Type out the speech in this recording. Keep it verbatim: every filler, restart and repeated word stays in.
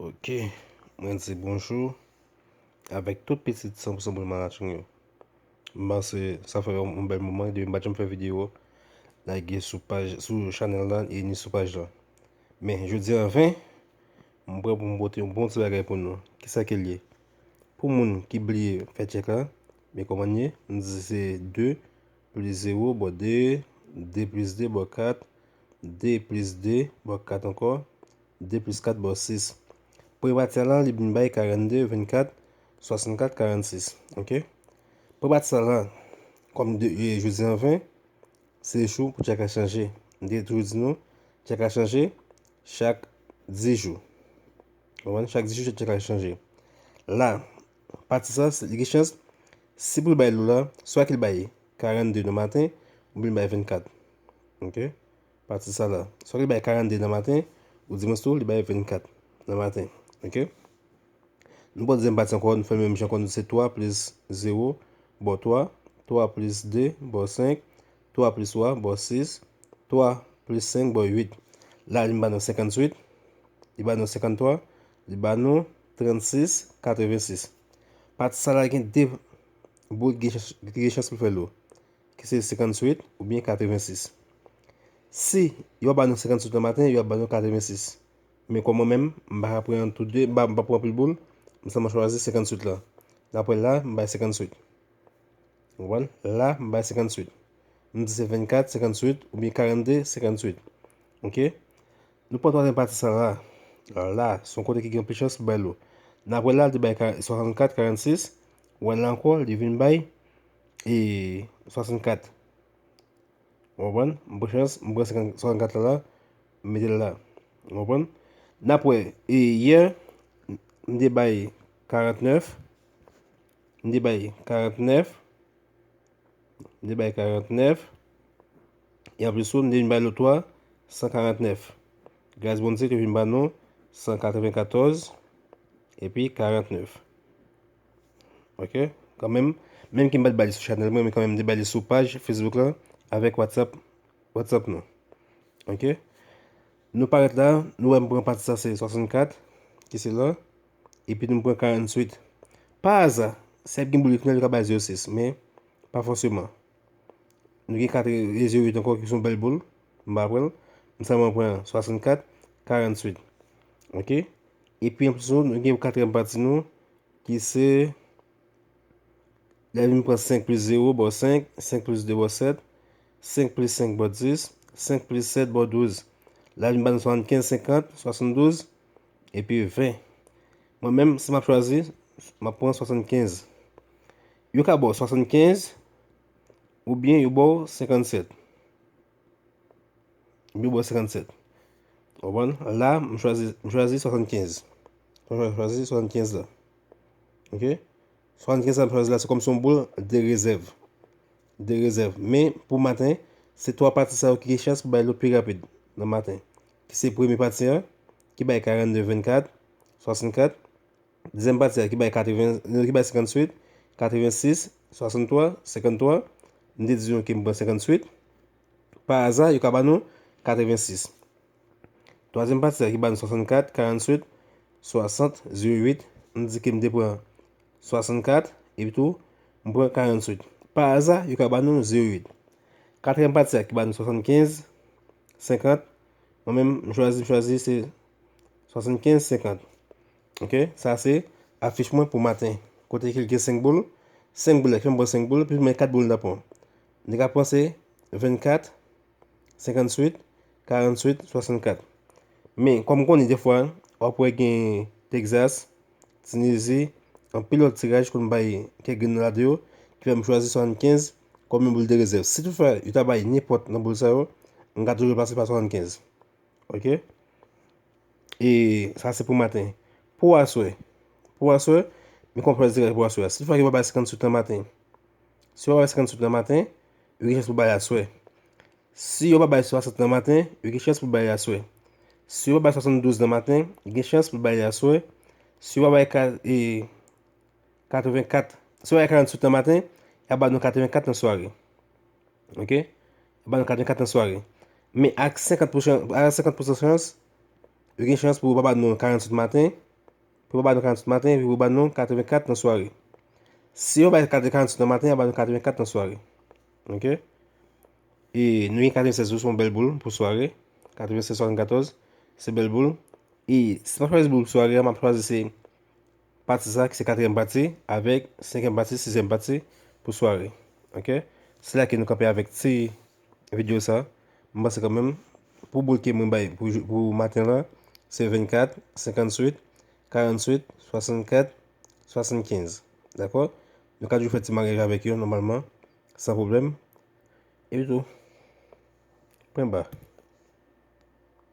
Ok, mwen di bonjou avèk tout pitit san pou san moun Manhattan yo. M panse sa fè yon, yon bèl moman depi m pa t janm fè videyo lage sou paj, sou chanèl la e ni sou paj la. Men jodi a anfen, m prè pou m pote yon bon ti bagay pou nou. Kisa ke l ye? Pou moun ki bliye fè tchèk la, men kòman l ye? M di se de plis zewo bò de, de plis de bò kat, de plis de bò kat ankò, de plis kat bò sis. Premye pati a la, li vin bay karannde, vennkat, swasannkat, karannsis. Ok? Premye pati a la, kòm de, e, jodi a anfen, se jou pou tchèk la chanje. M te toujou di nou, tchèk la chanje chak dis jou. Konprann? Chak dis jou, tchèk la chanje. La, pati sa, se, li gen chans, si pou l bay lou la, swa ke l bay karannde nan maten, oubyen l bay vennkat. Ok? Pati sa la. Swa ke l bay karannde nan maten, ou dimanch tou, li bay vennkat nan maten. Ok? Nou pran dezyèm pati ankò, nou fè menm jan ankò, nou se twa plis zewo bò twa, twa plis de bò senk, twa plis twa bò sis, twa plis senk bò uit. La, li ba nou senkantuit, li ba nou senkanntwa, li ba nou trannsis, katrevensis. Pati sa la gen de bout ki gen chans, ki gen chans pou fè lou, ki se senkantuit oubyen katrevensis. Si yo pa ba nou senkantuit nan maten, yo ap ba nou katrevensis. Men kòm mwen menm, m pa ka pran tou de, m pa, m pa pran anpil boul, m sèlman chwazi senkantuit la. N ap wè la, m bay senkantuit. Ou konprann? La, m bay senkantuit. M di se vennkat, senkantuit, oubyen karannde, senkantuit. Ok? Nou pran twazyèm pati sa la. La, se yon kote ki gen anpil chans pou bay lou. N ap wè la, li bay ka-, swasannkat, karannsis. Wè la ankò, li vin bay, e, swasannkat. Ou konprann? M pran chans, m pran senkann, swasannkat la la, m mete l la. Ou konprann? N ap wè, e, yè, m te bay karantnèf, m te bay karantnèf, m te bay karantnèf, e anplis tou, m te vin bay lòt twa, san karantnèf. Gras Bondye te vin ba nou san katrevenkatòz, epi karantnèf. Ok? Kanmenm, menm ke m pa t ba li sou chanèl mwen, men kanmenm, m te ba li sou paj Facebook la, avèk WhatsApp, WhatsApp nou. Ok? Nou parèt la, nou wè m pran pati sa, se swasannkat, ki se la, epi nou pran karanntuit. Pa aza, si ap gen boul ki nan li, yo ka bay zewo sis, men pa fòseman. Nou gen kat e zewo uit ankò ki se yon bèl boul. M pa pran l. M sèlman pran swasannkat, karanntuit. Ok? Epi anplis nou, nou gen katriyèm pati nou ki se, lè vin pran senk plis zewo bò senk, senk plis de bò sèt, senk plis senk bò dis, senk plis sèt bò douz. La vin ba nou swasannkenz, senkant, swasanndouz, epi ven. Mwen menm, si m ap chwazi, m ap pran swasannkenz. Yo ka ba w swasannkenz, oubyen yo ba w senkannsèt. Oubyen yo ba w senkannsèt. Ou konprann? La, m chwazi, m chwazi swasannkenz. M chwazi swasannkenz la. Ok? Swasannkenz la m chwazi la, se kòm se yon boul de rezèv. De rezèv. Men, pou maten, se twa pati sa yo ki gen chans pou bay lou pi rapid nan maten. Ki se premye pati an, ki bay karannde, vennkat, swasannkat. Dezyèm pati a ki bay katreven, ki bay senkantuit, katrevensis, swasanntwa, senkanntwa. M te di nou ke m pran senkantuit. Pa aza, yo ka ba nou katrevensis. Twazyèm pati a ki ba nou swasannkat, karanntuit, swasant, zewo uit. M di ke m te pran swasannkat, epi tou, m pran karanntuit. Pa aza, yo ka ba nou zewo uit. Katriyèm pati a ki ba nou swasannkenz, senkant. Mwen menm, m chwazi, m chwazi se swasannkenz, senkant. Ok? Sa se afich mwen pou maten. Kote ke l gen senk boul. Senk boul la, ki fè m pran senk boul, plis mwen kat boul m ta pran. M te ka pran se vennkat, senkantuit, karanntuit, swasannkat. Men, kòm m konnen defwa, w ap wè gen Texas, Tinizi, anpil lòt tiraj konn bay kèk grenn nan ladan yo, ki fè m chwazi swasannkenz kòm yon boul de rezèv. Si toutfwa yo ta bay nenpòt nan boul sa yo, m ka toujou pase pa swasannkenz. Ok? E sa se pou maten. Pou aswè. Pou aswè, men kòm chwazi tiraj pou aswè a. Si toutfwa yo pa bay senkantuit nan maten, si yo pa bay senkantuit nan maten, yo gen chans pou bay aswè. Si yo pa bay swasant nan maten, yo gen chans pou bay aswè. Si yo pa bay swasanndouz nan maten, yo gen chans pou bay aswè. Si yo pa bay ka-, e, katrevenkat, si yo pa bay karanntuit nan maten, y ap ba nou katrevenkat nan sware. Ok? Y ap ba nou katrevenkat nan sware. Men ak senkant pou san, ak senkant pou san chans, yo gen chans pou yo pa ba nou karanntuit maten, Yo pa ba nou karanntuit maten, epi yo ba nou katrevenkat nan sware. Si yo bay katrevenkat nan maten, yo ba nou katrevenkat nan sware. Ok? E nou gen katrevennsèz tou, se yon bèl boul pou sware. Katrevennsèz swasannkatòz, se bèl boul. E si m ap chwazi boul pou sware a, m ap chwazi se pati sa, ki se katriyèm pati, avèk senkyèm pati, sizyèm pati pou sware. Ok? Se la ke nou kanpe avèk ti videyo sa. M panse kanmenm, pou boul ke mwen bay pou, jou- pou maten la, se vennkat, senkantuit, karantuit, swasannkat, swasannkenz. Dakò? Nou ka toujou fè ti maryaj avèk yo, nòmalman, san pwoblèm. Epi tou, pwen ba.